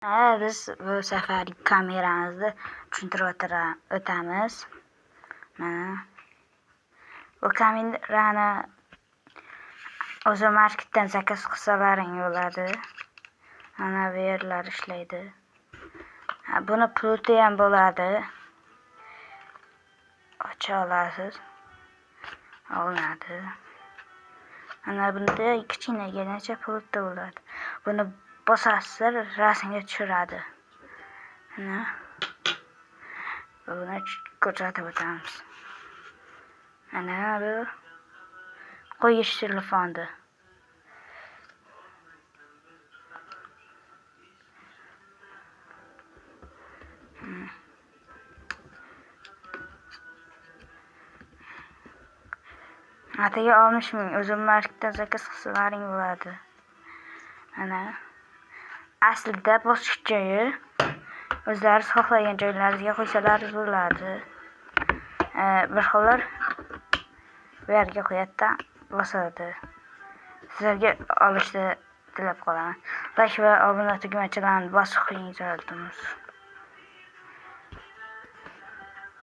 Biz bu safar kameramizni tushuntirib o'tamiz. Mana bu kamerani o'zi marketdan zakaz qilsalaring bo'ladi. Mana bu yerlar ishlaydi. Buni pulti ham bo'ladi. Ocha olasiz. Olinadi. Mana bunda kichkinaginacha pulti bo'ladi. Buni bosasiz, rasmga tushiradi. Mana buni ko'rsatib o'tamiz. Mana bu qo'yish telefonni. Atigi 60 ming. O'zim marketdan zakaz qilsalaring bo'ladi. Mana aslida bosish joyi o'zlari xohlagan joylaringizga qo'ysalaringiz bo'ladi. Bir xillar bu yerga qo'yadi-da, bosadi. Sizlarga olishni tilab qolaman. Like va obuna tugmachalarini bosib qo'ying, iltimos.